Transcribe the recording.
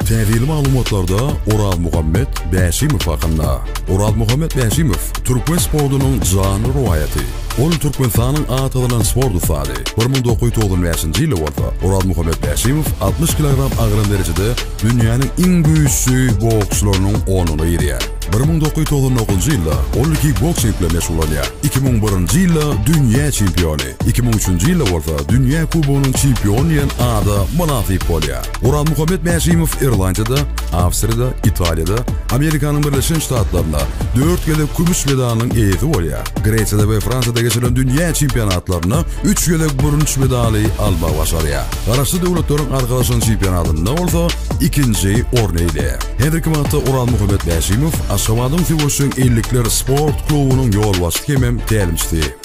Täze maglumatlarda Orazmuhammet Bäşimow hakynda. Orazmuhammet Bäşimow türkmen sportunyň janly rowaýaty. Ol Türkmenistanyň at gazanan sport ussady. 1995-nji ýylda bolsa Orazmuhammet Bäşimow 60 kilogram agram derejede dünýäniň iň güýçli boksçularynyň onlugyna girýär. 1999-njy ýylda ol kikboksing bilen meşgullanýar. 2001-nji ýylda dünýä çempiony, 2003-nji ýylda bolsa dünýä kubogynyň çempiony diýen ada mynasyp bolýar. Orazmuhammet Bäşimow Irlandiýada, Awstriýada, Italiýada, Amerikanyň Birleşen Ştatlarynda dört gezek kümüş medalynyň eýesi bolýar. Gresiýada we Fransiýada geçirilen dünýä çempionatlarynda üç gezek bürünç medaly almagy başarýar. Garaşsyz Döwletleriň Arkalaşygynyň çempionatynda bolsa ikinji orny eýeleýär. Häzirki wagtda Orazmuhammet Bäşimow Aşgabadyň söweşjeň ellikler sport klubunyň ýolbaşçysy hemem tälimçisi.